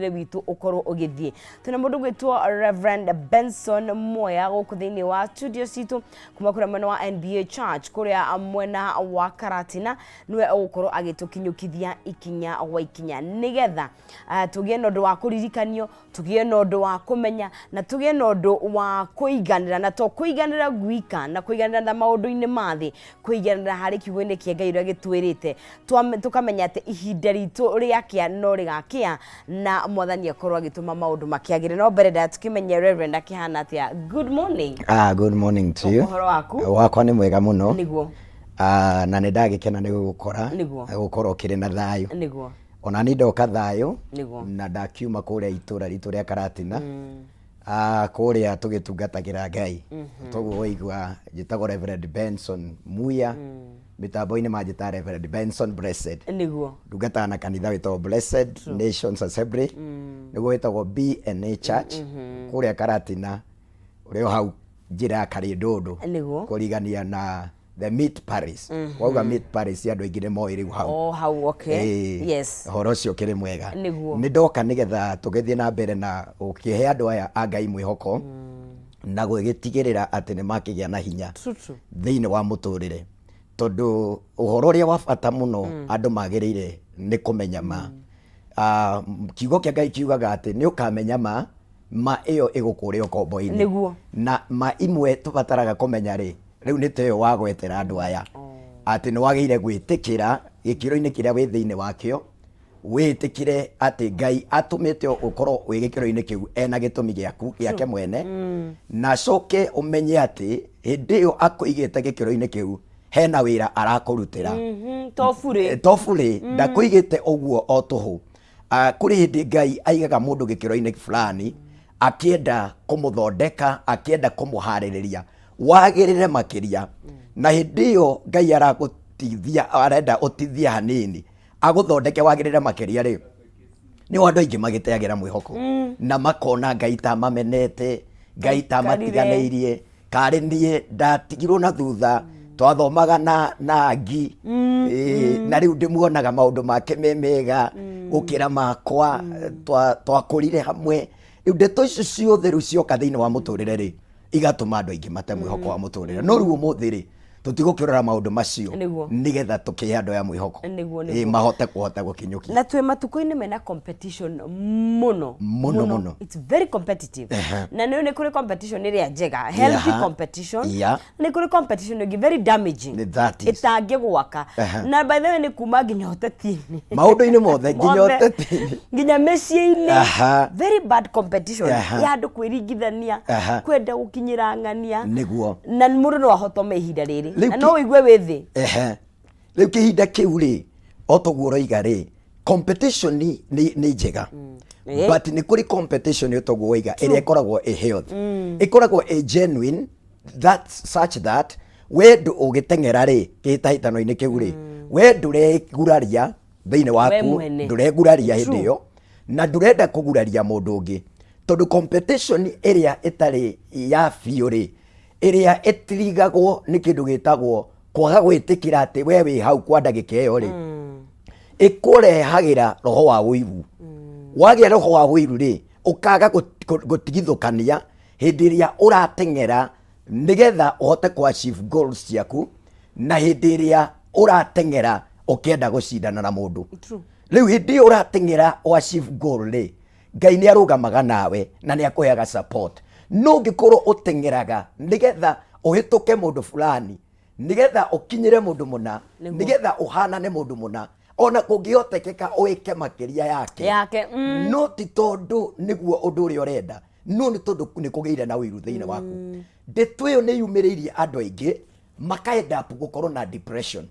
Mũtũrĩre witũ ũkorwo ũgĩthiĩ. Twĩna mũndũ gwĩtwo Reverend Benson Moya gũkũ thĩinĩ wa studio citũ kuma kũrĩa mwena wa NBA Church kũrĩa mwena wa Karatina, nĩwe ũgũkorwo agĩtũkinyũkithia ikinya gwa ikinya nĩgetha tũgĩe na ũndũ wa kũririkanio, tũgĩe na ũndũ wa kũmenya, na tũgĩe na ũndũ wa kũiganĩra, na to kũiganĩra gwika na kũiganĩra na maũndũ-inĩ ma thĩ, kũiganĩra harĩ kiugo-inĩ kĩa Ngai ũrĩa gĩtwĩrĩte, tũkamenya atĩ ihinda ritũ rĩakĩa no rĩgakĩa na Mwathani akorwo agĩtũma maũndũ makĩagĩre. No mbere ndaya tũkĩmenye Reverend akĩhana atĩa. Good morning. Ah, good morning to you. Ũhoro waku? Wakwa nĩ mwega mũno. Nĩguo. Ah, na nĩ ndagĩkena nĩ gũgũkora. Nĩguo. Gũkorwo ũkĩrĩ na thayũ. Nĩguo. Ona ni ndoka thayũ. Nĩguo. Na ndakiuma kũrĩa itũra ritũ rĩa Karatina. Ah, kũrĩa tũgĩtungatagĩra Ngai. Toguo waigua njĩtagwo Reverend Benson Muya. Mĩtambo-inĩ manjĩtaga Reverend Benson Blessed. Nĩguo. Ndungataga na kanitha wĩtagwo Blessed Nations Assembly. Nĩguo wĩtagwo BNA Church. Kũrĩa Karatina ũrĩa o hau njĩra ya Karĩndũndũ. Nĩguo. Kũrigania na the Meat Paris. Wauga Meat Paris andũ aingĩ nĩ moĩ rĩu hau. Oh, hau, okay. Ĩĩ, Yes. ũhoro ũcio ũkĩrĩ mwega. Nĩguo. Nĩ ndoka nĩgetha tũgĩthiĩ na mbere na gũkĩhe andũ aya a Ngai mwĩhoko na gũgĩtigĩrĩra atĩ nĩ makĩgĩa na hinya True, true. thĩinĩ wa mũtũrĩre, tondũ ũhoro ũrĩa wa bata mũno andũ magĩrĩire nĩ kũmenya ma. Ah, kiugo kĩa Ngai kiugaga atĩ nĩ ũkamenya ma, ma ĩyo ĩgũkũre ũkombo-inĩ. Nĩguo. Na ma imwe tũbataraga kũmenya rĩ, rĩu nĩ ta ĩyo wagwetera andũ aya, atĩ nĩ wagĩrĩire gwĩtĩkĩra gĩkĩro-inĩ kĩrĩa wĩ thĩinĩ wakĩo, wĩtĩkĩre atĩ Ngai atũmĩte ũkorwo wĩ gĩkĩro-inĩ kĩu ena gĩtũmi gĩaku gĩake mwene, na acoke ũmenye atĩ hĩndĩ ĩyo akũigĩte gĩkĩro-inĩ kĩu hena wĩra arakũrutĩra. To burĩ. To burĩ, ndakũigĩte ũguo o tũhũ. Ah, kũrĩ hĩndĩ Ngai aigaga mũndũ gĩkĩro-inĩ fulani akĩenda kũmũthondeka, akĩenda kũmũharĩrĩria wagĩrĩre makĩria, na hĩndĩ ĩyo Ngai aragũtithia, arenda ũtithie hanini agũthondeke wagĩrĩre makĩria rĩ, nĩ andũ aingĩ magĩteagĩra mwĩhoko na makona Ngai ta mamenete, Ngai ta matiganĩirie, karĩ niĩ ndatigirwo na thutha, twathomaga na ngi. Ĩĩ, na rĩu ndĩmuonaga maũndũ make me mega gũkĩra makwa, twakũrire hamwe. Rĩu ndeto icio ciothe rĩu cioka thĩinĩ wa mũtũrĩre rĩ, igatũma andũ aingĩ mate mwĩhoko wa mũtũrĩre. No rĩu ũmũthĩ rĩ, tũtigũkĩrora maũndũ macio nĩgetha tũkĩhe andũ aya mwĩhoko. Ĩĩ, mahote kũhota gũkinyũkia. Na twĩ matukũ-inĩ mena competition mũno. Mũno, mũno. It's very competitive. Na nĩ kũrĩ competition ĩrĩa njega, healthy competition. Nĩ kũrĩ competition ĩngĩ very damaging. That is. Ĩtangĩgwaka. Na by the way nĩ kuma nginya ũteti-inĩ. Maũndũ-inĩ mothe nginya Mothe. ũteti-inĩ. Nginya mĩciĩ-inĩ. Very bad competition ya andũ kwĩringithania, kwenda gũkinyĩra ng'ania. Na mũndũ no ahotome ihinda rĩrĩ. Rĩu Na no ũigue wĩ thĩ. Ehe. Rĩu kĩhinda kĩu rĩ, o toguo ũroiga rĩ, competition nĩ njega. But nĩ kũrĩ competition ĩ toguo waiga ĩrĩa ĩkoragwo ĩ health. Ĩkoragwo ĩ genuine that such that we ndũ ũgĩteng'era rĩ kĩhĩtahĩtano-inĩ kĩu rĩ, we ndũreguraria thĩinĩ We waku, mwene. ndũreguraria hĩndĩ ĩyo na ndũrenda kũguraria mũndũ ũngĩ, tondũ competition ĩrĩa ĩtarĩ ya biũ rĩ, ĩrĩa ĩtirigagwo nĩ kĩndũ gĩtagwo kwaga gwĩtĩkĩra atĩ we wĩ hau kwa ndagĩka ĩyo rĩ, ĩkũrehagĩra roho wa ũiru. Wagĩa roho wa ũiru rĩ, ũkaga gũtigithũkania hĩndĩ ĩrĩa ũrateng'era nĩgetha ũhote kũ achieve goals ciaku, na hĩndĩ ĩrĩa ũrateng'era ũkĩenda gũcindana na mũndũ. Rĩu hĩndĩ ĩyo ũrateng'era ũ achieve goal rĩ, Ngai nĩ arũgamaga nawe na nĩ akũheaga support. No ũngĩkorwo ũteng'eraga nĩgetha ũhĩtũke mũndũ fulani, nĩgetha ũkinyĩre mũndũ mũna, nĩgetha ũhanane mũndũ mũna, ona kũngĩhotekeka ũĩke makĩria yake, Yake. No ti tondũ nĩguo ũndũ ũrĩa ũrenda, no nĩ tondũ nĩ kũgĩire na ũiru thĩinĩ waku. Ndeto ĩyo nĩ yumĩrĩirie andũ aingĩ maka end up gũkorwo na depression.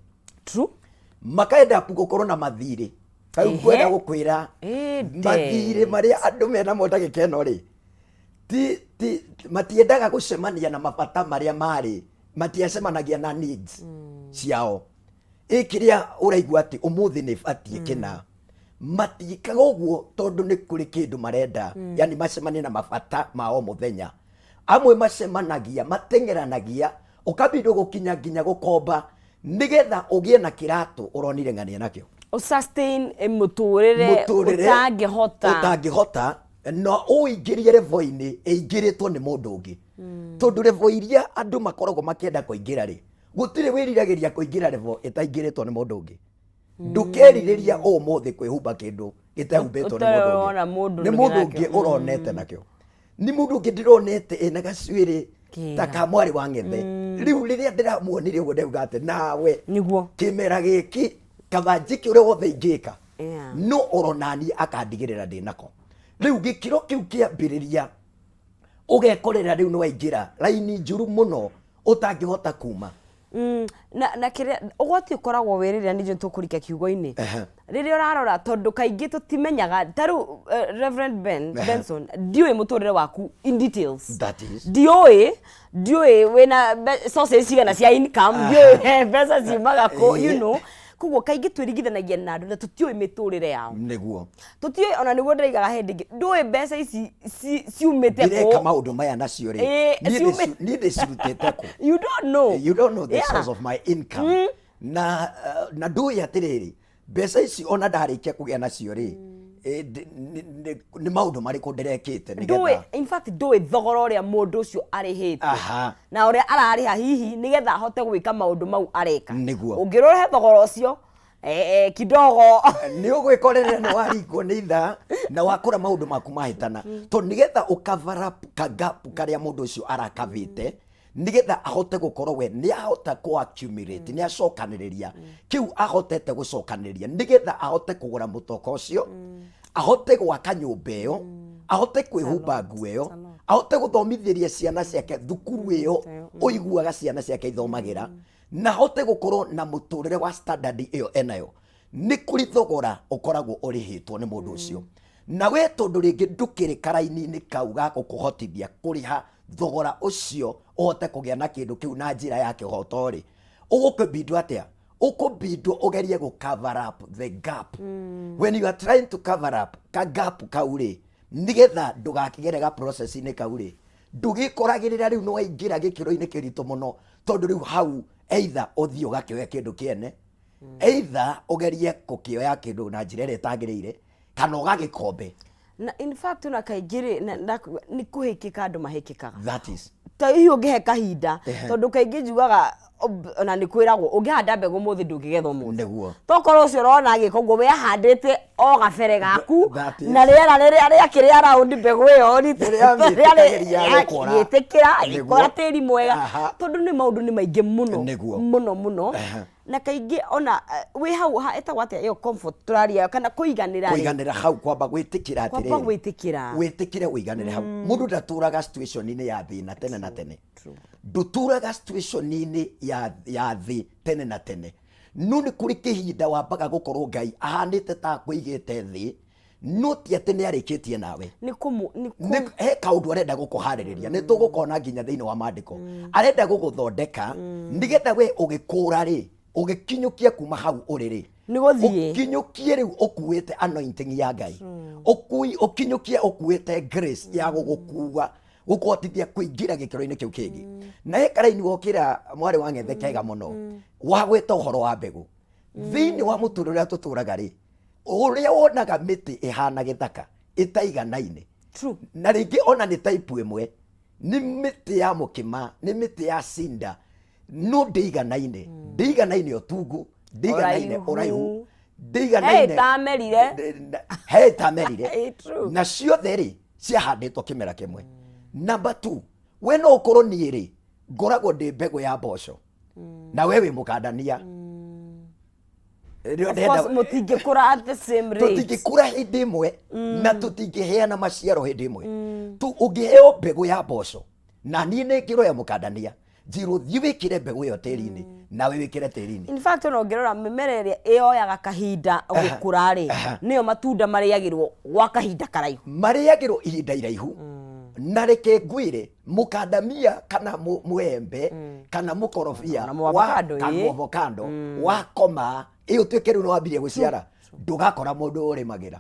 Maka end up gũkorwo na mathirĩ. Rĩu ngwenda gũkwĩra Ĩndĩ. mathirĩ marĩa andũ menamo ndagĩka ĩno rĩ, ti matiendaga gũcemania na mabata marĩa marĩ, matiacemanagia na needs ciao. Ĩ kĩrĩa ũraigua atĩ ũmũthĩ nĩ batiĩ kĩna, matiĩkaga ũguo tondũ nĩ kũrĩ kĩndũ marenda, yani macemanie na mabata ma o mũthenya. Amwe macemanagia, mateng'eranagia, ũkambindwo gũkinya nginya gũkomba nĩgetha ũgĩe na kĩratũ ũronire ng'ania nakĩo. Ũ-sustain mũtũrĩre Mũtũrĩre ũtangĩhota. Ũtangĩhota na ũingĩrie level-inĩ ĩingĩrĩtwo nĩ mũndũ ũngĩ, tondũ level iria andũ makoragwo makĩenda kũingĩra rĩ, gũtirĩ wĩriragĩria kũingĩra level ĩtaingĩrĩtwo nĩ mũndũ ũngĩ. Ndũkerirĩria ũmũthĩ kwĩhumba kĩndũ gĩtehumbĩtwo nĩ mũndũ Ũtarona ũngĩ. Mũndũ Nĩ mũndũ nakĩo. Ũngĩ ũronete nakĩo, nĩ mũndũ ũngĩ ndĩronete ĩna gacuĩrĩ Kega. ta ka mwarĩ wa ng'ethe. Rĩu rĩrĩa ndĩramuonire ũguo, ndauga atĩ nawe Nĩguo. Kĩmera gĩkĩ kaba njĩke ũrĩa wothe ingĩka, no oronani akandigĩrĩra ndĩnako. Rĩu gĩkĩro kĩu kĩambĩrĩria, ũgekorera rĩu nĩ waingĩra raini njũru mũno ũtangĩhota kuma. Na kĩrĩa ũgwati ũkoragwo wĩ rĩrĩa nĩnjũĩ tũkũrika kiugo-inĩ, rĩrĩa ũrarora, tondũ kaingĩ tũtimenyaga ta rĩu Reverend Ben, Benson, ndiũĩ mũtũrĩre waku in details. That is. Ndiũĩ wĩna sources cigana cia income, ndiũĩ mbeca ciumaga kũ, you know. Koguo kaingĩ twĩringithanagia na andũ na tũtiũĩ mĩtũrĩre yao. Tũtiũĩ ona nĩguo ndĩraigaga hĩndĩ ĩngĩ, ndũĩ mbeca ici ciumĩte Ndĩreka kũ. Maũndũ maya nacio rĩ, niĩ niĩ ndĩcirutĩte kũ? You don't know. You don't know the source of my income. Na ndũĩ atĩrĩrĩ, mbeca ici ona ndarĩkia kũgĩa nacio rĩ, nĩ maũndũ marĩkũ ndĩrekĩte Ndũĩ nĩgetha In fact, ndũĩ thogora ũrĩa mũndũ ũcio arĩhĩte na ũrĩa ararĩha hihi nĩgetha ahote gwĩka maũndũ mau areka. Ũngĩrore thogora ũcio kidogo, Nĩ ũgwĩkorerera nĩ waringwo nĩ ithaa na wakora maũndũ maku mahĩtana, tondũ nĩgetha ũcover up kagap karĩa mũndũ ũcio arakavĩte, nĩgetha ahote gũkorwo we nĩ ahota kũ accumulate, nĩ acokanĩrĩria kĩu ahotete gũcokanĩrĩria, nĩgetha ahote kũgũra mũtoka ũcio, ahote gwaka nyũmba ĩyo, ahote kwĩhumba nguo ĩyo, ahote gũthomithĩria ciana ciake thukuru ĩyo ũiguaga ciana ciake ithomagĩra, na ahote gũkorwo na mũtũrĩre wa standard ĩyo enayo. Nĩ kũrĩ thogora ũkoragwo ũrĩhĩtwo nĩ mũndũ ũcio, na we tondũ rĩngĩ ndũkĩrĩ karaini-inĩ kau ga gũkũhotithia kũrĩha thogora ũcio ũhote kũgĩa na kĩndũ kĩu na njĩra ya kĩhoto rĩ, ũgũkĩbindwo atĩa? Ũkũbindwo ũgerie gũ cover up the gap. When you are trying to cover up ka gap kau rĩ, nĩgetha ndũgakĩgere ga process-inĩ kau rĩ, ndũgĩkoragĩrĩra rĩu nĩ waingĩra gĩkĩro-inĩ kĩritũ mũno, tondũ rĩu hau either ũthiĩ ũgakĩoya kĩndũ kĩene, either ũgerie gũkĩoya kĩndũ na njĩra ĩrĩa ĩtagĩrĩire, kana ũgagĩkombe. Na in fact ona kaingĩ rĩ, nĩ kũhĩkĩka andũ mahĩkĩkaga. That is. Ta hihi ũngĩhe kahinda, tondũ kaingĩ njugaga ona nĩ kwĩragwo ũngĩhanda mbegũ ũmũthĩ ndũngĩgetha ũmũthĩ. Tokorwo ũcio ũrona agĩka ũguo, we ahandĩte o gabere gaku That is. na rĩera rĩrĩa rĩakĩrĩa round mbegũ ĩyo Rĩrĩa mĩtĩkagĩria gũkũra. Gĩtĩkĩra ĩgĩkũra tĩri mwega, tondũ nĩ maũndũ nĩ maingĩ mũno mũno mũno. Na kaingĩ ona wĩ hau ĩtagwo atĩa ĩyo comfort tũraria, kana kũiganĩra rĩ? Kũiganĩra hau, kwamba gwĩtĩkĩra Kwamba atĩrĩrĩ, gwĩtĩkĩra. Wĩtĩkĩre ũiganĩre hau. Mũndũ ndatũraga situation-inĩ ya thĩna tene na tene. Ndũtũraga situation-inĩ ya thĩ tene na tene, no nĩ kũrĩ kĩhinda wambaga gũkorwo Ngai ahanĩte ta akũigĩte thĩ, no ti atĩ nĩ arĩkĩtie nawe. Nĩ kũmũ nĩ kũ He kaũndũ arenda gũkũharĩrĩria, nĩ tũgũkona nginya thĩinĩ wa maandĩko. Arenda gũgũthondeka nĩgetha we ũgĩkũra rĩ, ũgĩkinyũkia kuma hau ũrĩ rĩ, Nĩ gũthiĩ. Ũkinyũkie rĩu ũkuĩte anointing ya Ngai, ũkinyũkie ũkuĩte grace ya gũgũkua, gũkũhotithia kũingĩra gĩkĩro-inĩ kĩu kĩngĩ. Na he karaini wokĩra mwarĩ wa ng'ethe kega mũno wagwĩta ũhoro wa mbegũ. Thĩinĩ wa mũtũrĩre ũrĩa tũtũraga rĩ, ũrĩa wonaga mĩtĩ ĩhana gĩthaka ĩtaiganaine, na rĩngĩ ona nĩ type ĩmwe, nĩ mĩtĩ ya mũkĩma, nĩ mĩtĩ ya cinda, no ndĩiganaine, ndĩiganaine ũtungu, ndĩiganaine Ũraihu. ũraihu, ndĩiganaine. He ĩtamerire. He ĩtamerire. True. Na ciothe rĩ, ciahandĩtwo kĩmera kĩmwe. Number two, we no ũkorwo niĩ rĩ, ngoragwo ndĩ mbegũ ya mboco na we wĩ mũkandania. Rĩo Of course, mũtingĩkũra at the same rate. Tũtingĩkũra hĩndĩ ĩmwe na tũtingĩheana maciaro hĩndĩ ĩmwe. Ũngĩheo mbegũ ya mboco na niĩ nĩngĩroya mũkandania, njĩrwo thiĩ wĩkĩre mbegũ ĩyo tĩri-inĩ, nawe wĩkĩre tĩri-inĩ. In fact, ona ũngĩrora mĩmera ĩrĩa ĩyoyaga kahinda gũkũra rĩ, nĩyo matunda marĩagĩrwo gwa kahinda karaihu. Marĩagĩrwo ihinda iraihu. Na reke ngwĩre, mũkandamia kana mwembe kana mũkorobia Ona mũavocado, kana mũavocado wakoma ĩ ũtuĩke rĩu nĩ wambirie gũciara, ndũgakora mũndũ ũrĩmagĩra.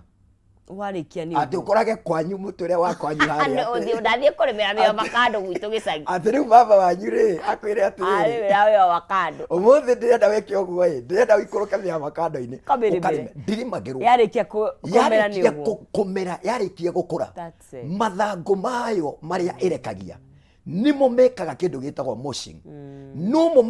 Warĩkia nĩ Atĩ ũguo. Ũkorage kwanyu mũtĩ ũrĩa wa kwanyu harĩa atĩ- Ndathiĩ kũrĩmĩra mĩavakando gwitũ gĩcagi. Atĩ rĩu baba wanyu rĩ akwĩre atĩrĩrĩ, Arĩmĩra mĩavakando. Ũmũthĩ ndĩrenda wĩke ũguo ĩ, ndĩrenda ũikũrũke mĩavakando-inĩ Kamĩrĩmĩre. ũkarĩme. Ndirimagĩrwo. Yarĩkia kũmera nĩ Yarĩkia ũguo. Kũmera, yarĩkia gũkũra, That's it. mathangũ mayo marĩa ĩrekagia nĩmo mekaga kĩndũ gĩtagwo mulching. Nomo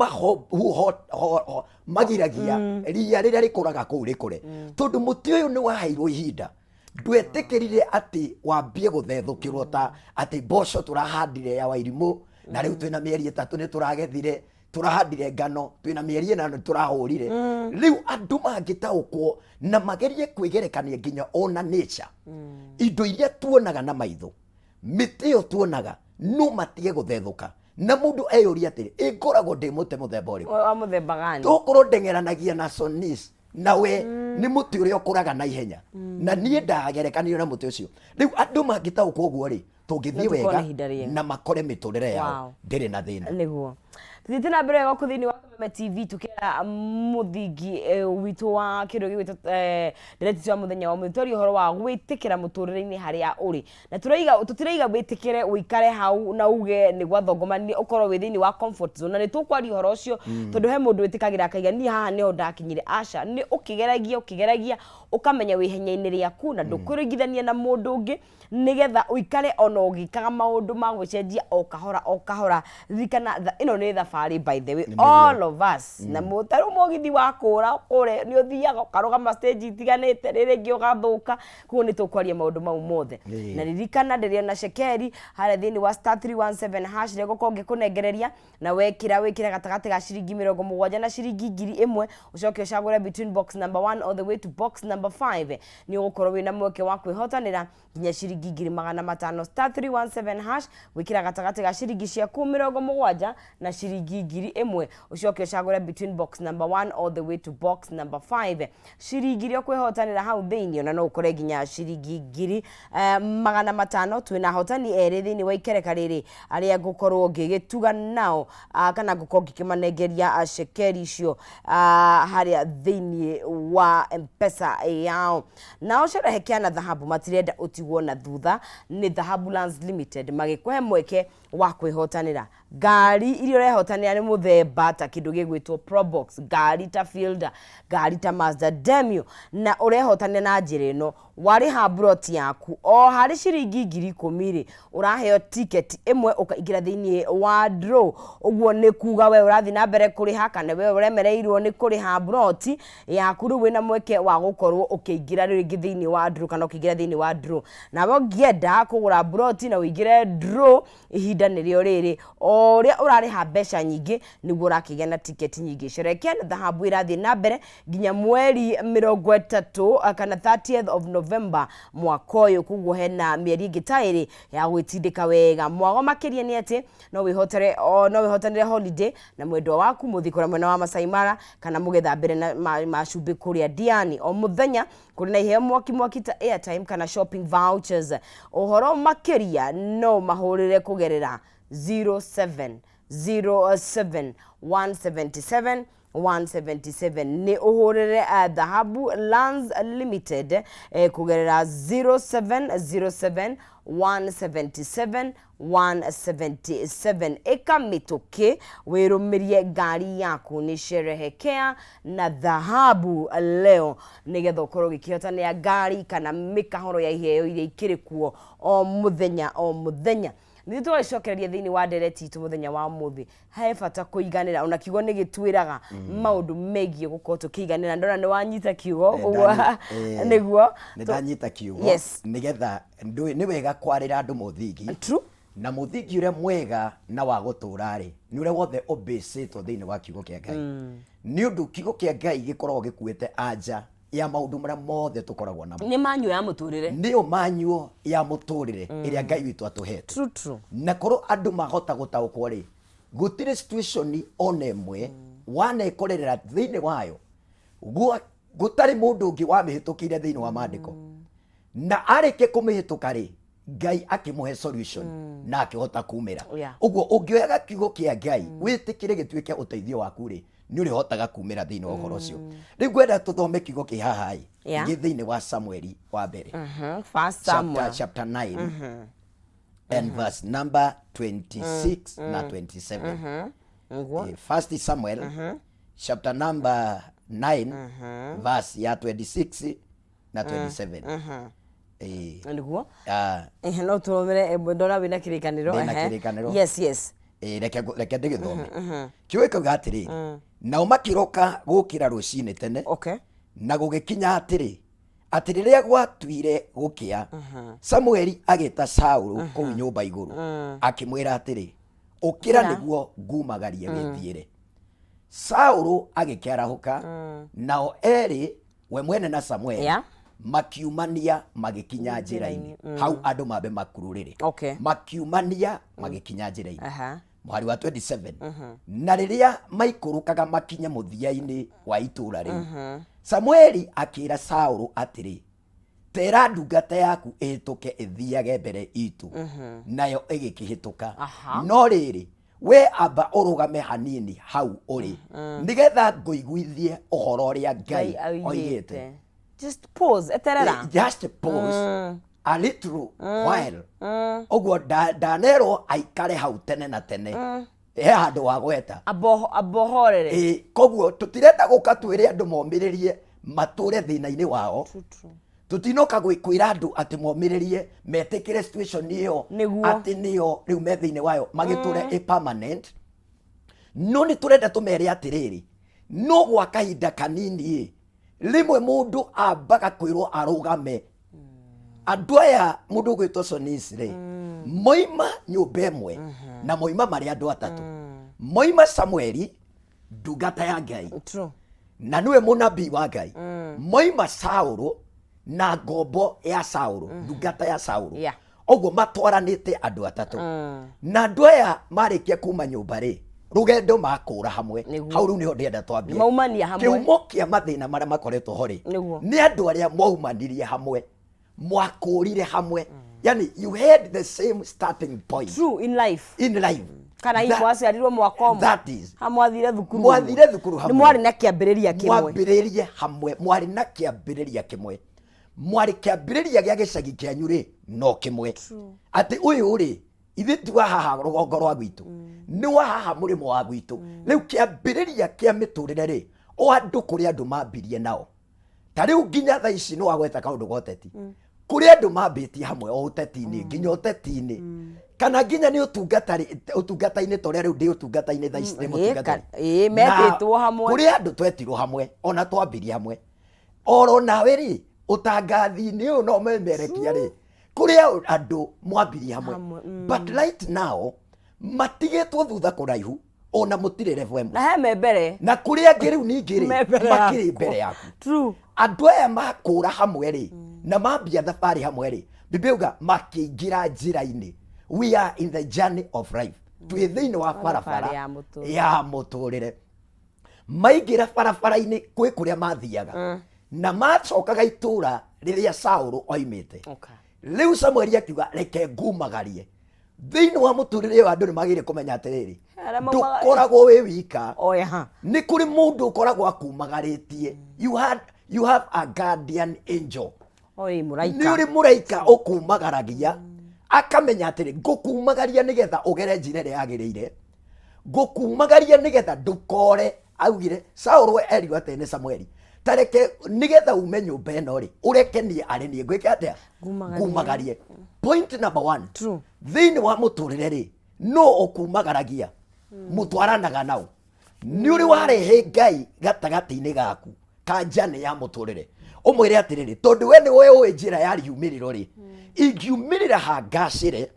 magiragia ria rĩrĩa rĩkũraga kũu rĩkũre, tondũ mũtĩ ũyũ nĩ waheirwo ihinda. Ndwetĩkĩrire atĩ wambie gũthethũkĩrwo ta atĩ mboco tũrahandire ya Wairimũ na rĩu twĩna mĩeri 3 nĩ tũragethire, tũrahandire ngano twĩna mĩeri 8 nĩ tũrahũrire. Rĩu andũ mangĩtaũkwo na magerie kwĩgerekania nginya ona nature, indo iria tuonaga na maitho, mĩtĩ ĩyo tuonaga, no matige gũthethũka na mũndũ eyũrie atĩrĩ, ĩ ngoragwo ndĩ mũtĩ mũthemba ũrĩkũ? Wa mũthemba gani? Tokorwo ndeng'eranagia na sonis na we nĩ mũtĩ ũrĩa ũkũraga na ihenya, na niĩ ndagerekanirio na mũtĩ ũcio. Rĩu andũ mangĩtaũkwo ũguo rĩ, tũngĩthiĩ No tũkorwo na wega ihinda rĩega. Na makore mĩtũrĩre yao ndĩrĩ na thĩna. Nĩguo tuthiĩte na mbere wega gũkũ thĩinĩ wa Kameme TV, tũkĩra mũthingi witũ wa kĩndũ gĩgwĩtwo ndereti ya mũthenya wa mũthĩ. Twaria ũhoro wa gwĩtĩkĩra mũtũrĩre-inĩ harĩa ũrĩ, na tũraiga, tũtiraiga wĩtĩkĩre ũikare hau na uge nĩ gwathongomanire, ũkorwo wĩ thĩinĩ wa comfort zone, na nĩ tũkwaria ũhoro ũcio, tondũ he mũndũ wĩtĩkagĩra akaiga, niĩ haha nĩho ndakinyire. Aca, nĩ ũkĩgeragia, ũkĩgeragia ũkamenya wĩ ihenya-inĩ rĩaku na ndũkwĩringithania na mũndũ ũngĩ, nĩgetha ũikare ona ũgĩkaga maũndũ ma gwĩcenjia o kahora o kahora. Ririkana ĩno nĩ thabarĩ, by the way, all of us. Na ta rĩu mũgithi wa kũra kũre nĩ ũthiaga ũkarũgama stage itiganĩte, rĩrĩ rĩngĩ ũgathũka. Koguo nĩ tũkwaria maũndũ mau mothe. Na ririkana ndĩrĩ ona cekeri harĩa thĩinĩ wa *317# rĩrĩa ngũkorwo ngĩkũnengereria, na wekĩra wĩkĩre gatagatĩ ga ciringi 70 na ciringi 1000, ũcoke ũcagũre between box number 1 all the way to box number 5, nĩ ũgũkorwo wĩna mweke wa kwĩhotanĩra nginya ciringi 500,000. *317# gwĩkĩra gatagatĩ ga ciringi ciaku 70 na ciringi 1000, ũcoke ũcagũre between box number 1 all the way to box number 5. Ciringi iria ũkwĩhotanĩra hau thĩinĩ, ona no ũkore nginya ciringi 500,000. Twĩna ahotani erĩ thĩinĩ wa ikereka rĩrĩ arĩa ngũkorwo ngĩgĩtuga nao, kana ngũkorwo ngĩkĩmanengeria cekeri icio harĩa thĩinĩ wa Mpesa yao. Nao Sherehekea na Dhahabu matirenda ũtigwo na thutha. Nĩ Dhahabu Lands Limited magĩkũhe mweke wa kwĩhotanĩra ngari iria ũrehotanĩra nĩ mũthemba ta kĩndũ gĩgwĩtwo Probox, ngari ta Fielder, ngari ta Mazda Demio, na ũrehotanĩra na njĩra ĩno: warĩha mburoti yaku o harĩ ciringi 10,000 rĩ, ũraheo tiketi ĩmwe ũkaingĩra thĩinĩ wa draw. Ũguo nĩ kuga we ũrathiĩ na mbere kũrĩha kana we ũremereirwo nĩ kũrĩha mburoti yaku, rĩu wĩna mweke wa gũkorwo ũkĩingĩra rĩngĩ thĩinĩ wa draw kana ũkĩingĩra thĩinĩ wa draw. Nawe ũngĩenda kũgũra mburoti na ũingĩre draw, ihinda nĩrĩo rĩrĩ. O ũrĩa ũrarĩha mbeca nyingĩ, nĩguo ũrakĩgĩa na tiketi nyingĩ. Sherekea na Dhahabu ĩrathiĩ na mbere nginya mweri 30 kana 30th of November mwaka ũyũ, koguo hena mĩeri ĩngĩ ta 2 ya gwĩtindĩka wega. Mwago makĩria nĩ atĩ no wĩhotere no wĩhotanĩre holiday na mwendwa waku, mũthiĩ kũrĩa mwena wa Masai Mara kana mũgethambĩre na macumbĩ kũrĩa Diani. O mũthenya kũrĩ na iheo mwaki mwaki ta airtime kana shopping vouchers. Ũhoro makĩria no mahũrĩre kũgerera 0707 177 177. Nĩ ũhũrĩre Dhahabu Lands Limited kũgerera 0707 177 177. Ĩka mĩtũkĩ wĩrũmĩrie ngari yaku. Nĩ Sherehekea na Dhahabu leo, nĩgetha ũkorwo ũgĩkĩhotanĩra ngari kana mĩkahoro ya iheo iria ikĩrĩ kuo o mũthenya o mũthenya. Nĩ tũgagĩcokereria thĩinĩ wa ndereti itũ mũthenya wa ũmũthĩ. He bata kũiganĩra, ona kiugo nĩ gĩtwĩraga maũndũ megiĩ gũkorwo tũkĩiganĩra. Ndona nĩ wanyita kiugo. Ũguo nĩguo. Nĩ ndanyita kiugo. Nĩgetha nĩ wega kwarĩra andũ mũthingi. Na mũthingi ũrĩa mwega na wa gũtũra rĩ, nĩ ũrĩa wothe ũmbĩcĩtwo thĩinĩ wa kiugo kĩa Ngai, nĩ ũndũ kiugo kĩa Ngai gĩkoragwo gĩkuĩte anja ya maũndũ marĩa mothe tũkoragwo namo. Nĩ manyuo ya mũtũrĩre. Nĩyo manyuo ya mũtũrĩre ĩrĩa Ngai witũ atũhete. True, true. Na korwo andũ mahota gũtaũkwo rĩ, gũtirĩ situation ona ĩmwe wanekorerera thĩinĩ wayo gũtarĩ mũndũ ũngĩ wamĩhĩtũkĩire thĩinĩ wa maandĩko, na arĩkia kũmĩhĩtũka rĩ, Ngai akĩmũhe solution na akĩhota kumĩra. Ũguo ũngĩoyaga kiugo kĩa Ngai, wĩtĩkĩre gĩtuĩke ũteithio waku rĩ, Nĩ ũrĩhotaga kumĩra thĩinĩ wa ũhoro ũcio. Rĩu ngwenda tũthome kiugo kĩ haha ĩ, gĩ thĩinĩ wa Samueli wa mbere, First chapter, Samuel. chapter 9 and verse number 26 na 27. First Samuel chapter number 9 verse ya 26 na 27. Nĩguo. Ehe, no tũrũmĩre, ndona wĩna kĩrĩkanĩro. Ndĩna kĩrĩkanĩro. Yes. Reke ndĩgĩthome. Kiugo gĩkauga atĩrĩrĩ, nao makĩroka gũkĩra rũcinĩ tene, na gũgĩkinya atĩrĩ, atĩ rĩrĩa gwatuire gũkĩa, Samueli agĩta Saũlũ kũu nyũmba igũrũ, akĩmwĩra atĩrĩ, ũkĩra Ũkĩra. Nĩguo ngumagarie wĩthiĩre. Saũlũ agĩkĩarahũka, nao erĩ, we mwene na Samueli, makiumania magĩkinya njĩra-inĩ. Hau andũ mambe makururĩre. Makiumania magĩkinya njĩra-inĩ. Mũhari wa 27, na rĩrĩa maikũrũkaga makinye mũthia-inĩ wa itũũra rĩu, Samueli akĩra Saũlũ atĩrĩ, tera ndungata yaku ĩhĩtũke ĩthiage mbere itũ. Nayo ĩgĩkĩhĩtũka. No rĩrĩ, we amba ũrũgame hanini hau ũrĩ, nĩgetha ngũiguithie ũhoro ũrĩa Ngai oigĩte. Just pause, eterera. Just pause a little while. Ũguo ndanerwo aikare hau tene na tene, he handũ wa gweta. Ambohorere. Koguo tũtirenda gũka twĩre andũ momĩrĩrie matũre thĩna-inĩ wao. Tũtinoka kwĩra andũ atĩ momĩrĩrie metĩkĩre situation ĩyo, atĩ nĩyo rĩu me thĩinĩ wayo magĩtũre ĩ permanent. No nĩ tũrenda tũmere atĩrĩrĩ, no gwa kahinda kanini ĩ, rĩmwe mũndũ ambaga kwĩrwo arũgame. Andũ aya, mũndũ ũgwĩtwo Sonis rĩ, moima nyũmba ĩmwe na moima marĩ andũ atatũ. Moima Samueli ndungata ya Ngai, na nĩwe mũnabii wa Ngai. Moima Saũlũ na ngombo ya Saũlũ, ndungata ya Saũlũ. Ũguo matwaranĩte andũ atatũ. Na andũ aya marĩkia kuma nyũmba rĩ, rũgendo makũra hamwe. Hau rĩu nĩho ndĩrenda twambie. Maumania hamwe. Kĩhumo kĩa mathĩna marĩa makoretwo ho rĩ, nĩ andũ arĩa mwaumanirie hamwe, mwakũrire hamwe, yani you had the same starting point. True, in life. In life. Kana hihi mwaciarirwo mwaka ũmwe. That is. Ha mwathire thukuru. Mwathire thukuru hamwe. Nĩ mwarĩ na kĩambĩrĩria kĩmwe. Mwambĩrĩrie hamwe, mwarĩ na kĩambĩrĩria kĩmwe. Mwarĩ kĩambĩrĩria gĩa gĩcagi kĩanyu rĩ, no kĩmwe. Atĩ ũyũ rĩ, ithuĩ ti wa haha rũgongo rwa gwitũ, nĩ wa haha mũrĩmo wa gwitũ. Rĩu kĩambĩrĩria kĩa mĩtũrĩre rĩ, o andũ kũrĩ andũ mambirie nao. Ta rĩu nginya thaa ici nĩ wagweta kaũndũ ga ũteti, kũrĩ andũ mambĩtie hamwe o ũteti-inĩ, nginya ũteti-inĩ, kana nginya nĩ ũtungata rĩ, ũtungata-inĩ ta ũrĩa rĩu ndĩ ũtungata-inĩ thaa ici ndĩ mũtungatĩri. Metĩtwo hamwe. Kũrĩ andũ twetirwo hamwe, ona twambirie hamwe. Oro nawe rĩ, ũtangathi-inĩ ũyũ no memerekia rĩ, kũrĩ andũ mwambirie hamwe. Hamwe. But right now matigĩtwo thutha kũraihu, ona mũtirĩ level ĩmwe. Na he me mbere. Na kũrĩ angĩ rĩu ningĩ rĩ, Me mbere makĩrĩ yaku. mbere yaku. Andũ aya makũra hamwe rĩ, na mambia thabarĩ hamwe rĩ, Biblia yuga makĩingĩra njĩra-inĩ. We are in the journey of life. Twĩ thĩinĩ wa barabara ya mũtũrĩre. ya mũtũrĩre. Maingĩra barabara-inĩ kwĩ kũrĩa mathiaga, na macokaga itũra rĩrĩa Saũlũ oimĩte. Rĩu Samueli akiuga reke ngumagarie. Thĩinĩ wa mũtũrĩre ũyũ andũ nĩ magĩrĩire kũmenya atĩrĩrĩ, Arĩa maumaga- ndũkoragwo wĩ wika. Oya. Nĩ kũrĩ mũndũ ũkoragwo akumagarĩtie. You have a guardian angel. Oi, mũraika. Nĩ ũrĩ mũraika ũkumagaragia, akamenya atĩrĩ, ngũkumagaria nĩgetha ũgere njĩra ĩrĩa yagĩrĩire, ngũkumagaria nĩgetha ndũkore. Augire Saũlũ erirwo atĩ nĩ Samueli, tareke nĩgetha ume nyũmba ĩno rĩ, ũreke niĩ arĩ niĩ ngwĩke atĩa? Ngumagarie. Ngumagarie. Point number 1. Thĩinĩ wa mũtũrĩre rĩ, no ũkumagaragia mũtwaranaga nao. Nĩ ũrĩ warehe Ngai gatagatĩ-inĩ gaku ka njane ya mũtũrĩre, ũmwĩre atĩrĩrĩ, tondũ we nĩwe ũĩ njĩra ya riumĩrĩro rĩ, ingiumĩrĩra ha ngacĩre,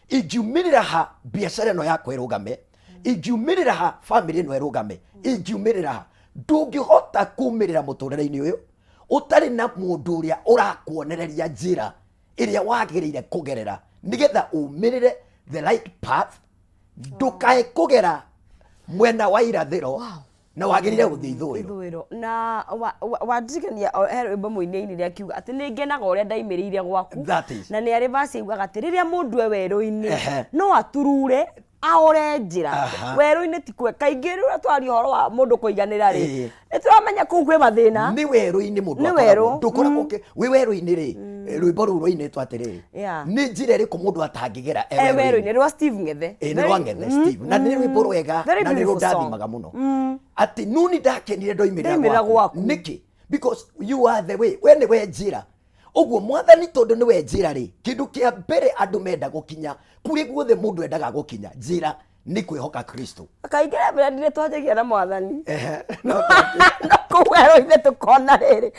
ingiumĩrĩra ha biacara ĩno yakwa ĩrũgame, ingiumĩrĩra ha famĩlĩ ĩno ĩrũgame, ingiumĩrĩra ha. Ndũngĩhota kumĩrĩra mũtũrĩre-inĩ ũyũ ũtarĩ na mũndũ ũrĩa ũrakuonereria njĩra ĩrĩa wagĩrĩire kũgerera nĩgetha umĩrĩre the right path. Ndũkae kũgera mwena wa irathĩro na wagĩrĩire gũthiĩ ithũĩro. Ithũĩro. Na wandirikania he rwĩmbo mũini ainire akiuga atĩ nĩ ngenaga ũrĩa ndaimĩrĩire gwaku. That is. Na nĩ arĩ verse augaga atĩ rĩrĩa mũndũ e werũ-inĩ, no aturure. Aore njĩra. Werũ-inĩ ti kwe kaingĩ rĩrĩa twaria ũhoro wa mũndũ kũiganĩra rĩ, nĩ tũramenya kũu kwĩ mathĩna. Nĩ werũ-inĩ mũndũ Nĩ akoragwo werũ. Ndũkoragwo wĩ werũ-inĩ rĩ, rwĩmbo rũu rwainĩtwo atĩrĩrĩ, nĩ njĩra ĩrĩkũ mũndũ atangĩgera e e werũ-inĩ rwa Steve Ng'ethe. Ĩ, nĩ rwa Ng'ethe Steve, na nĩ rwĩmbo rwega Very na nĩ beautiful song. rũndathimaga mũno, atĩ nuni ndakenire ndoimĩrĩra Ndoimĩrĩra gwaku. gwaku. Nĩkĩ? Because you are the way, we nĩwe njĩra. Ũguo Mwathani tondũ nĩwe njĩra rĩ, kĩndũ kĩa mbere andũ menda gũkinya, kũrĩ guothe mũndũ endaga gũkinya, njĩra nĩ kwĩhoka Kristo. Kaingĩ Reverend nĩ twanjagia na Mwathani. Ehe, no No kũu werũ-inĩ tũkona rĩrĩ.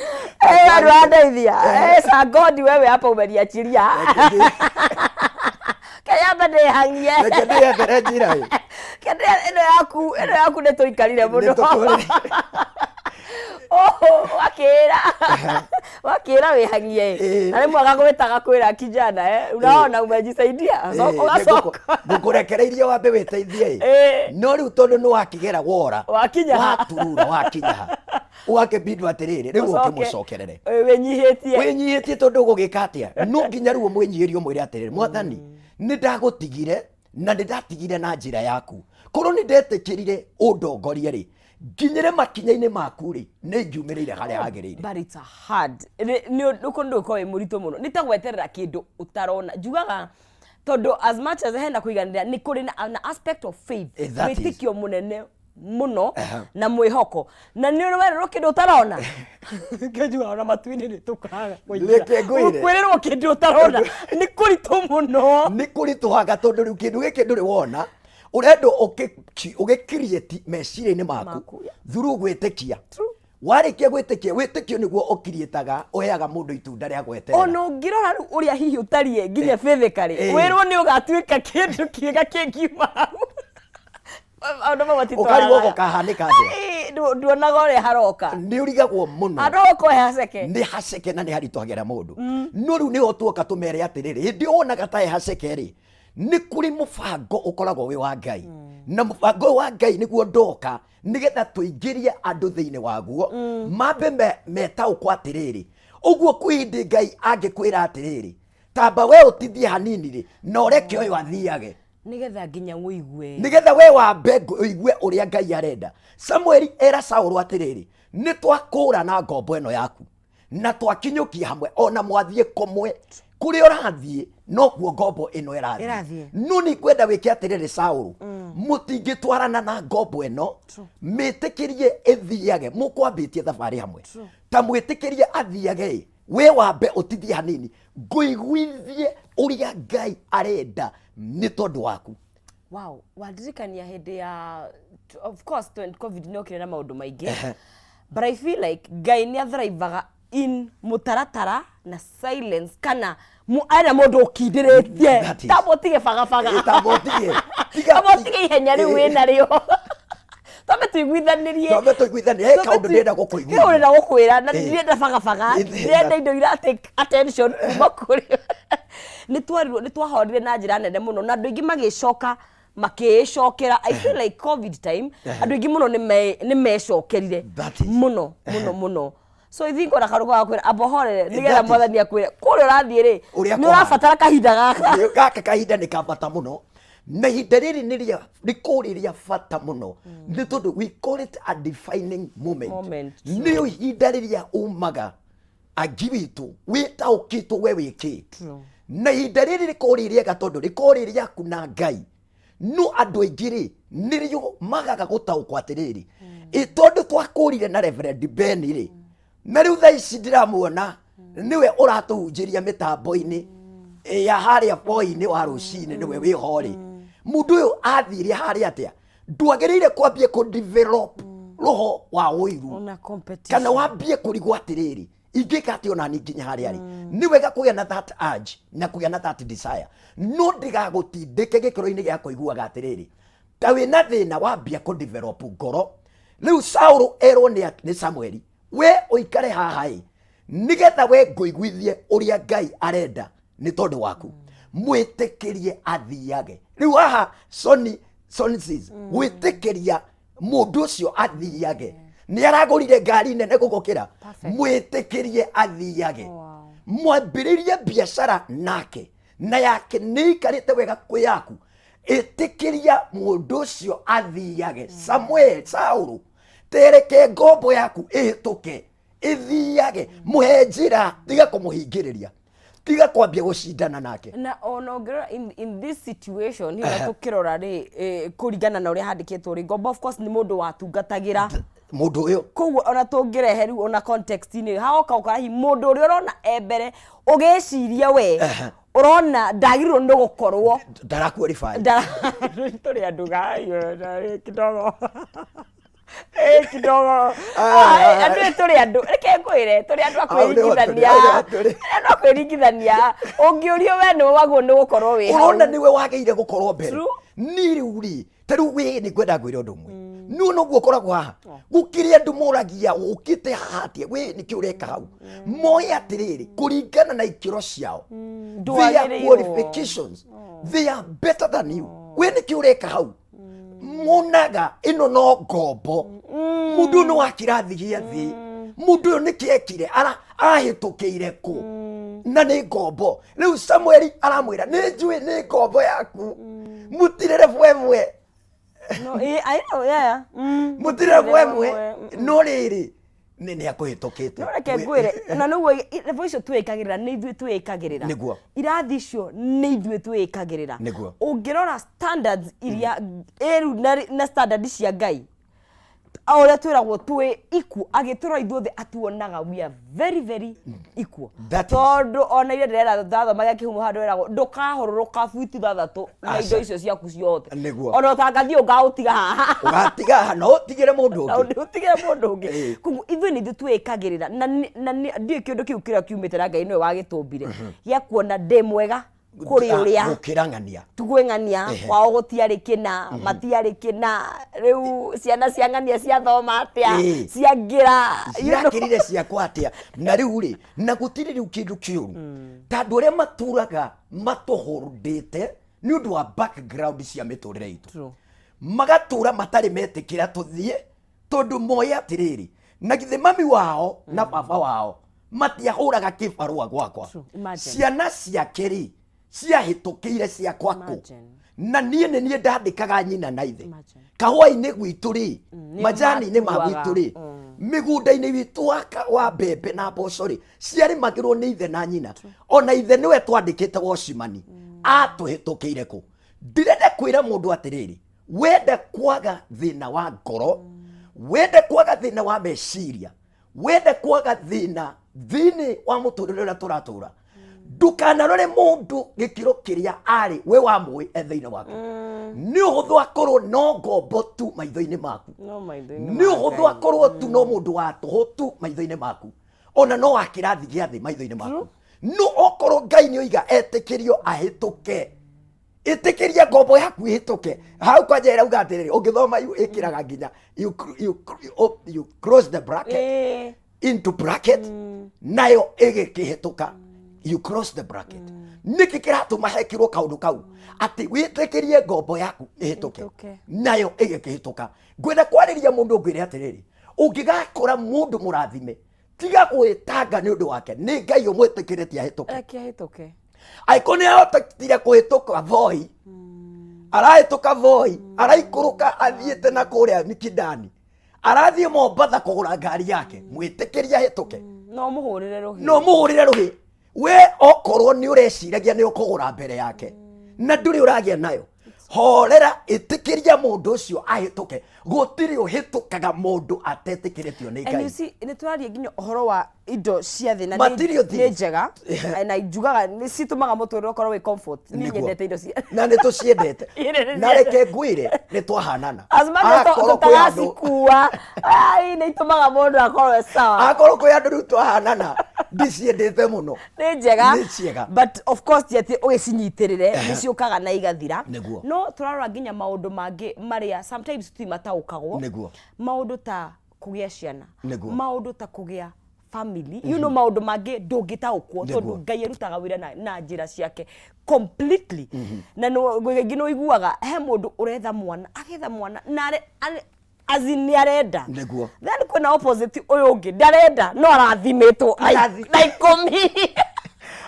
Eh, andũ andeithia. Eh, Sangodi wewe hapa umeniachilia. Kĩrĩa ndĩhang'ie. Reke ndĩyethere njĩra ĩ. Kĩrĩa ĩno yaku nĩ tũikarire mũno. Nĩ tũtũrire. Oh, wakĩra wĩhang'ie. Na rĩmwe agagwĩta agakwĩra, "Kijana, eh, unaona umejisaidia." Ũgacoka. Ngũkũrekereirie wambe wĩteithie ĩ. No rĩu tondũ nĩ wakĩgera wora. Wakinya ha. Waturura wakinya ha. Ũgakĩbindwo atĩrĩrĩ, rĩu Ũcoke, ũkĩmũcokerere. Wĩnyihĩtie. Wĩnyihĩtie tondũ ũgũgĩka atĩa? No nginya rĩu ũmwĩnyihĩrie ũmwĩre atĩrĩrĩ, Mwathani, nĩ ndagũtigire na nĩ ndatigire na njĩra yaku. Korwo nĩ ndetĩkĩrire ũndongorie rĩ, nginyĩre makinya-inĩ maku rĩ, nĩ ngiumĩrĩire harĩa hagĩrĩire. But it's a hard nĩ ũndũ ũkorwo wĩ mũritũ mũno, nĩ ta gweterera kĩndũ ũtarona. Njugaga tondũ as much as hena kũiganĩra, nĩ kũrĩ na aspect of faith, That is. wĩtĩkio mũnene mũno na mwĩhoko, na nĩ wererwo kĩndũ ũtarona. Kĩnjugaga ona matu-inĩ nĩ tũkaga kũingĩra. Reke ngwĩre. Kwĩrĩrwo kĩndũ ũtarona nĩ kũritũ mũno. Nĩ kũritũhaga tondũ rĩu kĩndũ gĩkĩ ndũrĩ wona, ũrendwo ũgĩ-create meciria-inĩ maku Maku, yeah. through gwĩtĩkia. Warĩkia gwĩtĩkia, wĩtĩkio nĩguo ũkiriĩtaga, ũheaga mũndũ itunda rĩa gweterera. Ona ũngĩrora rĩu ũrĩa hihi ũtariĩ nginya physically, wĩrwo nĩ ũgatuĩka kĩndũ kĩega kĩngiuma hau, maũndũ mau Ũkarigwo matitwaraga. gũkahanĩka atĩa. Ai, nduonaga ũrĩa haroka. Nĩ ũrigagwo mũno. Handũ hau ũkorwo he haceke. Nĩ haceke na nĩ haritũhagĩra mũndũ, no rĩu nĩho tuoka tũmere atĩrĩrĩ, hĩndĩ ĩyo wonaga ta he haceke rĩ, nĩ kũrĩ mũbango ũkoragwo wĩ wa Ngai, na mũbango ũyũ wa Ngai nĩguo ndoka nĩgetha tũingĩrie andũ thĩinĩ waguo, mambe metaũkwo atĩrĩrĩ, ũguo kwĩ hĩndĩ Ngai angĩkwĩra atĩrĩrĩ, tamba we ũtithie hanini rĩ, na ũreke ũyũ athiage. Nĩgetha nginya ũigue. Nĩgetha we wambe ũigue ũrĩa Ngai arenda. Samueli era Saũlũ atĩrĩrĩ, nĩ twakũra na ngombo ĩno yaku na twakinyũkia hamwe, ona mwathiĩ kũmwe kũrĩa ũrathiĩ nokuo ngombo ĩno ĩrathiĩ. Ĩrathiĩ. No nĩ ngwenda wĩke atĩrĩrĩ, Saũlũ, mũtingĩtwarana na ngombo ĩno, mĩtĩkĩrie ĩthiage, mũkwambĩtie thabarĩ hamwe, ta mwĩtĩkĩrie athiage ĩ, we wambe ũtithie hanini ngũiguithie ũrĩa Ngai arenda nĩ tondũ waku. Wow, wandirikania hĩndĩ ya, of course, COVID nĩ okire na maũndũ maingĩ, but I feel like Ngai nĩ athrivaga in mũtaratara na silence, kana ena mũndũ ũkindĩrĩtie. That is. Tamũtige bagabaga. Tamũtige. Tamũtige ihenya rĩu wĩna rĩo, twambe tũiguithanĩrie. Twambe tũiguithanie, he kaũndũ ndĩrenda gũkũiguithia. He ũndũ ndĩrenda gũkwĩra na ndirenda bagabaga, ndĩrenda indo ira take attention kuma kũrĩ nĩ twarirwo. Nĩ twahorire na njĩra nene mũno na andũ aingĩ magĩcoka makĩĩcokera. I feel like COVID time andũ aingĩ mũno nĩ mecokerire. That is. Mũno mũno mũno. So I think ona kaũndũ gakwĩra amba ũhorere nĩgetha That is. Mwathani akwĩre kũrĩa ũrathiĩ rĩ, Ũrĩa nĩ kũhana. ũrabatara kahinda gaka. Gaka kahinda nĩ ka bata mũno, na ihinda rĩrĩ nĩ rĩa rĩkorwo rĩ rĩa bata mũno nĩ tondũ we call it a defining moment. Moment. Nĩyo ihinda rĩrĩa umaga angi witũ wĩtaũkĩtwo we wĩ kĩ. Na ihinda rĩrĩ rĩkorwo rĩ rĩega tondũ rĩkorwo rĩ rĩaku na Ngai, no andũ aingĩ rĩ, nĩrĩo magaga gũtaũkwo atĩrĩrĩ, ĩ tondũ twakũrire na Reverend Ben rĩ, na rĩu thaa ici ndĩramuona nĩwe ũratũhunjĩria mĩtambo-inĩ ya harĩa boi-inĩ wa rũcinĩ, nĩwe wĩho rĩ, mũndũ ũyũ athire harĩa atĩa? Ndwagĩrĩire kwambia kũ develop roho wa ũiru ona competition, kana wambie kũrigwo atĩrĩrĩ, ingĩka atĩ ona niĩ nginya harĩa rĩ. Nĩ wega kũgĩa na that urge na kũgĩa na that desire, no ndĩgagũtindĩke gĩkĩro-inĩ gĩa kũiguaga atĩrĩrĩ ta wĩna thĩna wambia kũ develop ngoro. Rĩu Saũlũ erwo nĩ Samueli, we ũikare haha ĩ, nĩgetha we ngũiguithie ũrĩa Ngai arenda nĩ tondũ waku, mwĩtĩkĩrie athiage. Rĩu haha soni sonsis gwĩtĩkĩria mũndũ ũcio athiage, nĩ aragũrire ngari nene gũgũkĩra, Perfect. mwĩtĩkĩrie athiage. Mwambĩrĩrie biacara nake na yake nĩ ikarĩte wega kwĩ yaku. Ĩtĩkĩria mũndũ ũcio athiage. Samuel, Saũlũ, tereke ngombo yaku ĩhĩtũke ĩthiage, mũhe njĩra, tiga kũmũhingĩrĩria, tiga kwambia gũcindana nake. Na ona ũngĩrora in this situation ĩrĩa tũkĩrora rĩ, kũringana na ũrĩa handĩkĩtwo rĩ, ngombo of course nĩ mũndũ watungatagĩra mũndũ ũyũ. Koguo ona tũngĩrehe rĩu ona context-inĩ hagoka gũkora hihi mũndũ ũrĩa ũrona e mbere ũgĩciria we ũrona ndagĩrĩirwo nĩ gũkorwo ndara qualify. Tũrĩ andũ gayo kidogo. Eh, kidogo. Ah, andũ ĩ tũrĩ andũ, reke ngwĩre, tũrĩ andũ a Hau nĩho tũrĩ, kwĩringithania. hau nĩho tũrĩ. Andũ a kwĩringithania. Ũngĩũrio we nĩwe wagwo nĩ gũkorwo wĩ hau. Ũrona nĩwe wagĩrĩire gũkorwo mbere. True. Ni rĩu rĩ, ta rĩu we nĩ ngwenda ngwĩre ũndũ ũmwe. Nĩ noguo ũkoragwo haha. Gũkĩrĩ andũ moragia ũkĩte haha atĩa, we nĩkĩ ũreka hau. Moĩ atĩrĩrĩ, kũringana na ikĩro ciao, their Ndwagĩrĩirwo. qualifications, they are better than you. We nĩkĩ ũreka hau? Monaga ĩno no ngombo, mũndũ ũyũ nĩ wa kĩrathi gĩa thĩ, mũndũ ũyũ nĩkĩ ekire, ahĩtũkĩire kũ na nĩ ngombo. Rĩu Samueli aramwĩra, nĩ njũĩ nĩ ngombo yaku, mũtirĩre bwebwe. No, I know, yeah. Mũtirĩre bwebwe, no rĩrĩ nĩ akũhĩtũkĩte. No reke ngwĩre, na nĩguo level icio twĩkagĩrĩra nĩ ithuĩ twĩkagĩrĩra. Irathi icio nĩ ithuĩ twĩkagĩrĩra. Ũngĩrora standards iria ĩru na standard cia Ngai, o ũrĩa twĩragwo twĩ equal, agĩtũrora ithuothe atuonaga we are very very equal. That is- Tondũ ona iria ndĩrera ndathomaga kĩhumo handũ ĩragwo ndũkahũrũrũka buti 6 na Aca. indo icio ciaku ciothe. Ona ũtangathiĩ ũkaũtiga haha. Ũgatiga haha no ũtigĩre mũndũ Na ũngĩ. ũtigĩre mũndũ ũngĩ. Koguo ithuĩ nĩ ithuĩ twĩkagĩrĩra na ndiũĩ kĩũndũ kĩu kĩrĩa kiumĩte na Ngai nĩwe wagĩtũmbire gĩa kuona ndĩ mwega kũrĩ ũrĩa gũkĩra ng'ania. Tugwe ng'ania kwao gũtiarĩ kĩna, matiarĩ kĩna, rĩu ciana cia ng'ania ciathoma atĩa, ciangĩra, you know. Cirakĩrire ciakwa atĩa? Na rĩu rĩ, na gũtirĩ rĩu kĩndũ kĩũru ta andũ arĩa maturaga matũhũndĩte nĩ ũndũ wa background cia mĩtũrĩre itũ. Magatũra matarĩ metĩkĩra tũthiĩ, tondũ moĩ atĩrĩrĩ, na githĩ mami wao na baba wao matiahũraga kĩbarũa gwakwa? True. Imagine. Ciana ciake rĩ, ciahĩtũkĩire ciakwa kũ? Imagine. Na niĩ nĩ niĩ ndandĩkaga nyina na ithe. Imagine. Kahũa-inĩ gwitũ rĩ, Nĩo majani-inĩ ma matuaga. gwitũ rĩ, mĩgũnda-inĩ witũ wa mbembe na mboco rĩ, ciarĩmagĩrwo nĩ ithe na nyina. Ona ithe nĩwe twandĩkĩte wocimani, atũhĩtũkĩire kũ? Ndĩrenda kwĩra mũndũ atĩrĩrĩ, wenda kwaga thĩna wa ngoro, wenda kwaga thĩna wa meciria, wenda kwaga thĩna thĩinĩ wa mũtũrĩre ũrĩa tũratũra, ndũkanarore mũndũ gĩkĩro kĩrĩa arĩ we wamũĩ e thĩinĩ waku. Nĩ ũhũthũ akorwo no ngombo tu maitho-inĩ maku. No maitho-inĩ Nĩ ma ũhũthũ Ngai. akorwo tu no mũndũ wa tũhũ tu maitho-inĩ maku, ona no wa kĩrathi gĩa thĩ maitho-inĩ maku, no okorwo Ngai nĩ oiga etĩkĩrio ahĩtũke, ĩtĩkĩria ngombo yaku ĩhĩtũke hau. Kwanja ĩrauga atĩrĩrĩ, ũngĩthoma ĩkĩraga nginya you close the bracket, into bracket, nayo ĩgĩkĩhĩtũka. You cross the bracket. Nĩkĩ kĩratũma hekĩrwo kaũndũ kau atĩ wĩtĩkĩrie ngombo yaku ĩhĩtũke? Ĩhĩtũke. Nayo ĩgĩkĩhĩtũka. Ngwenda kwarĩria mũndũ ngwĩre atĩrĩrĩ, ũngĩgakora mũndũ mũrathime, tiga gwĩtanga nĩ ũndũ wake, nĩ Ngai ũmwĩtĩkĩrĩtie ahĩtũke. Reke ahĩtũke. Angĩkorwo nĩ ahotire kũhĩtũka Voi, arahĩtũka Voi, araikũrũka athiĩte na kũrĩa Mikindani, arathiĩ Mombatha kũgũra ngari yake, mwĩtĩkĩrie ahĩtũke. No mũhũrĩre rũhĩ. No mũhũrĩre rũhĩ. We okorwo nĩ ũreciragia nĩ ũkũgũra mbere yake na ndũrĩ ũragĩa nayo, horera, ĩtĩkĩria mũndũ ũcio ahĩtũke. Gũtirĩ ũhĩtũkaga mũndũ atetĩkĩrĩtio nĩ And you Ngai. see, nĩ tũraria nginya ũhoro wa indo cia thĩ na Material nĩ things. njega na njugaga nĩ citũmaga mũtũrĩre ũkorwo wĩ comfort. Niĩ nyendete indo cia Na nĩ tũciendete. Niĩ nĩ Na reke ngwĩre, nĩ twahanana. As much as Akorwo kwĩ andũ- tũtaracikua, ai, nĩ itũmaga mũndũ akorwo e sawa. Akorwo kwĩ andũ rĩu twahanana, ndiciendete mũno. Nĩ njega. Nĩ ciega. But of course ti atĩ ũgĩcinyitĩrĩre, nĩ ciũkaga na igathira. No tũrarora nginya maũndũ mangĩ marĩa sometimes tutimataũkagwo. Maũndũ ta kũgĩa ciana, maũndũ ta kũgĩa family, you know, maũndũ mangĩ ndũngĩtaũkwo tondũ Ngai arutaga wĩra na njĩra ciake completely. Na rĩngĩ nĩ ũiguaga he mũndũ ũretha mwana, agetha mwana na as in nĩ arenda. Then kwĩna opposite, ũyũ ũngĩ ndarenda no arathimĩtwo na 10.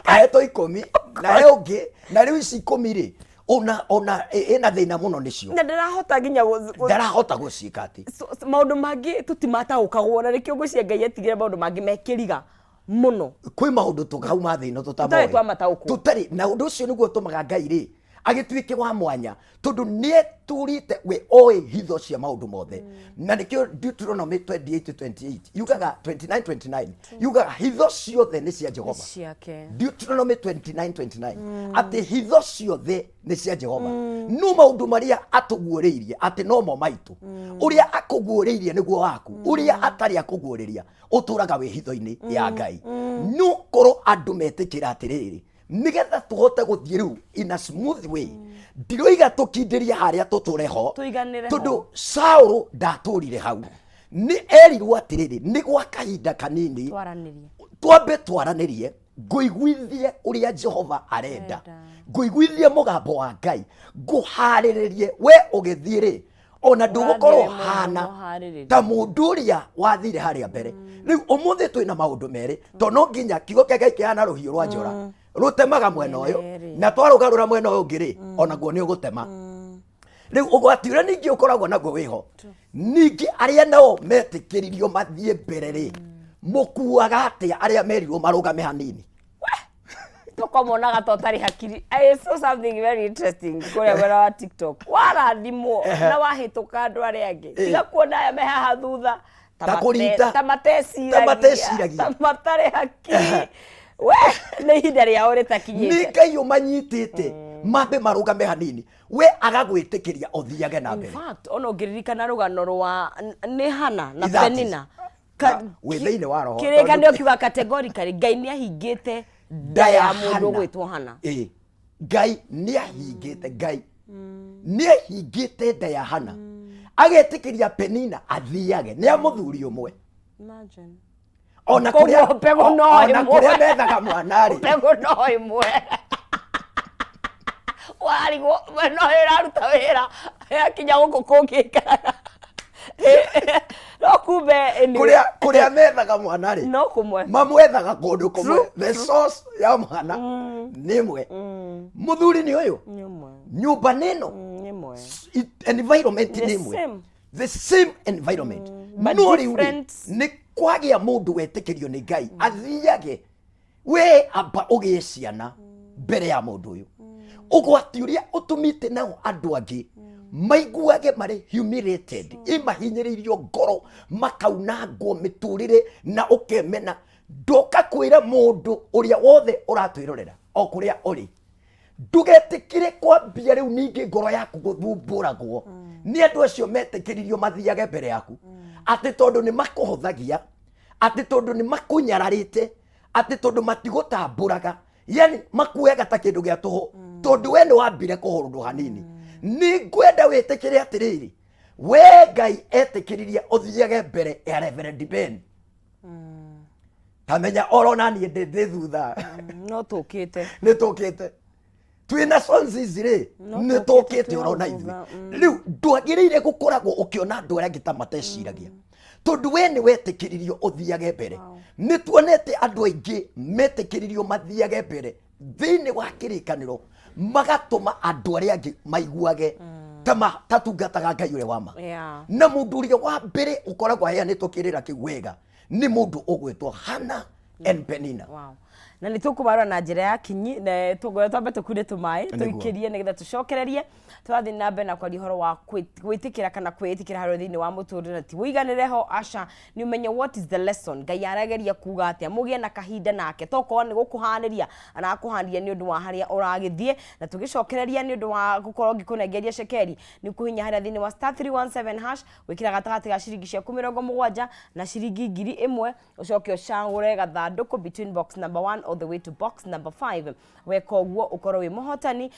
Ahetwo 10, na he ũngĩ na rĩu ici 10 rĩ, Ona ona ĩna thĩna mũno nĩcio. Na ndarahota nginya Ndarahota gũciĩka atĩ. So maũndũ mangĩ tũtimataũkagwo, na nĩkĩo ngwĩciria Ngai atigire maũndũ mangĩ mekĩriga mũno. Kwĩ maũndũ tũkauma thĩ ĩno tũtamoĩ. Tũtarĩ twamataũkwo. Tũtarĩ na ũndũ ũcio nĩguo ũtũmaga Ngai rĩ agĩtuĩke wa mwanya, tondũ nĩetũrĩte we oĩ hitho cia maũndũ mothe. Na nĩkĩo Deuteronomy 28:28 yugaga, 29:29 yugaga hitho ciothe nĩ cia Jehova. Ciake. Deuteronomy 29:29 atĩ hitho ciothe nĩ cia Jehova, no maũndũ marĩa atũguũrĩirie atĩ nomo maitũ. Ũrĩa akũguũrĩirie nĩguo waku, ũrĩa atarĩ akũguũrĩria ũtũraga wĩ hitho-inĩ ya Ngai. No korwo andũ metĩkĩra atĩrĩrĩ, nĩgetha tũhote gũthiĩ rĩu in a smooth way, ndiroiga tũkindĩrie harĩa tũtũre ho. Tũiganĩre ho. Tondũ Saũlũ ndatũrire hau, nĩ erirwo atĩrĩrĩ, nĩ gwa kahinda kanini. Twaranĩrie. Twambe twaranĩrie, ngũiguithie ũrĩa Jehova arenda. Arenda. Ngũiguithie mũgambo wa Ngai, ngũharĩrĩrie we ũgĩthiĩ rĩ, ona ndũgũkorwo Ũrathiĩ wĩ mũndũ hana mũharĩrĩrie. ta mũndũ ũrĩa wathire harĩa mbere. Rĩu ũmũthĩ twĩna maũndũ merĩ, to no nginya kiugo kĩa Ngai kĩhana rũhiũ rwa njora, rũtemaga mwena ũyũ. Mwena ĩrĩ. Na twarũgarũra mwena ũyũ ũngĩ rĩ, onaguo nĩ ũgũtema. Rĩu ũgwati ũrĩa ningĩ ũkoragwo naguo wĩho, ningĩ arĩa nao metĩkĩririo mathiĩ mbere rĩ, mũkuaga atĩa arĩa merirwo marũgame hanini? Tũkomonaga ta ũtarĩ hakiri. I saw something very interesting kũrĩa mwena wa TikTok. Warathimwo na wahĩtũka andũ arĩa angĩ, tiga kuona aya me haha thutha Ta kũrinda. ta Ta mateciragia. Mateciragia. Ta matarĩ hakiri. We nĩ ihinda rĩao rĩtakinyĩte. Nĩ Ngai ũmanyitĩte mambe marũgame hanini, we agagwĩtĩkĩria ũthiage na In mbere. fact, ona ũngĩririkana rũgano rwa nĩ Hana na That is- Penina. Wĩ thĩinĩ wa roho. Kĩrĩkanĩro kiuga categorically Ngai nĩ ahingĩte nda ya mũndũ Hana. ũgwĩtwo Hana. Ĩ, Ngai nĩ ahingĩte, Ngai nĩ ahingĩte nda ya Hana, agetĩkĩria Penina athiage nĩ amũthuri ũmwe. Imagine. Ona Koguo kũrĩa mbegũ no ona ĩmwe. kũrĩa methaga mwana rĩ, Mbegũ no ĩmwe. Warigwo no ĩraruta wĩra yakinya gũkũ kũngĩ ĩikaraga. No kumbe anyway, kũrĩa methaga mwana rĩ, no kũmwe. Mamwethaga kũndũ kũmwe. True. The source ya mwana nĩ ĩmwe, mũthuri nĩ ũyũ. Nĩ ũmwe. Nyũmba nĩ ĩno. Nĩ ĩmwe. Environment The nĩ ĩmwe. same. The same environment. But No rĩu rĩ, different. nĩ kwagĩa mũndũ wetĩkĩrio nĩ Ngai athiage, we amba ũgĩe ciana mbere ya mũndũ ũyũ. Ũgwati ũrĩa ũtũmĩte nao andũ angĩ maiguage marĩ humiliated, ĩmahinyĩrĩirio ngoro, makaunangwo mĩtũrĩre na ũkemena. Ndoka kwĩra mũndũ ũrĩa wothe ũratwĩrorera o kũrĩa ũrĩ, ndũgetĩkĩre kwambia rĩu ningĩ ngoro yaku gũthumbũragwo nĩ andũ acio metĩkĩririo mathiage mbere yaku, atĩ tondũ nĩ makũhũthagia, atĩ tondũ nĩ makũnyararĩte, atĩ tondũ matigũtambũraga, yani makuoyaga ta kĩndũ gĩa tũhũ tondũ we nĩ wambire kũhũrũrwo hanini. Nĩ ngwenda wĩtĩkĩre atĩrĩrĩ, we Ngai etĩkĩririe ũthiage mbere ya Reverend Ben, tamenya orona niĩ ndĩ thutha. No tũkĩte. Nĩ tũkĩte twĩna sons ici rĩ. No nĩ tũkĩte tũkĩte twĩ orona hau ithuĩ. thutha. Rĩu ndwagĩrĩire gũkoragwo ũkĩona andũ arĩa angĩ ta mateciragia tondũ we nĩ wetĩkĩririo ũthiage mbere. Nĩ tuonete andũ aingĩ metĩkĩririo mathiage mbere thĩinĩ wa kĩrĩkanĩro, magatũma andũ arĩa angĩ maiguage ta matatungataga Ngai ũrĩa wa ma. Na mũndũ ũrĩa wa mbere ũkoragwo aheanĩtwo kĩrĩra kĩu wega nĩ mũndũ ũgwĩtwo Hana and Penina. Wow. Na nĩ tũkũmarora na njĩra ya kinyi na tũngorwo twambe tũkunde tũmaĩ. Nĩguo. Tũikĩrie nĩgetha tũcokererie tũrathiĩ na mbere na kwaria ũhoro wa gwĩtĩkĩra kana kwĩĩtĩkĩra harĩ thĩinĩ wa mũtũrĩre, na ti wũiganĩre ho, aca, nĩ ũmenye what is the lesson, Ngai arageria kuga atĩa, mũgĩe na kahinda nake, tokorwo nĩ gũkũhanĩria arakũhanĩria nĩ ũndũ wa harĩa ũragĩthiĩ. Na tũgĩcokereria, nĩ ũndũ wa gũkorwo ngĩkũnengeria cekeri, nĩ ũkũhinya harĩa thĩinĩ wa *317# gwĩkĩra gatagatĩ ga ciringi ciaku 70 na ciringi 1000, ũcoke ũcagũre gathandũkũ between box number 1 all the way to box number 5. Weka ũguo ũkorwo wĩ mũhotani.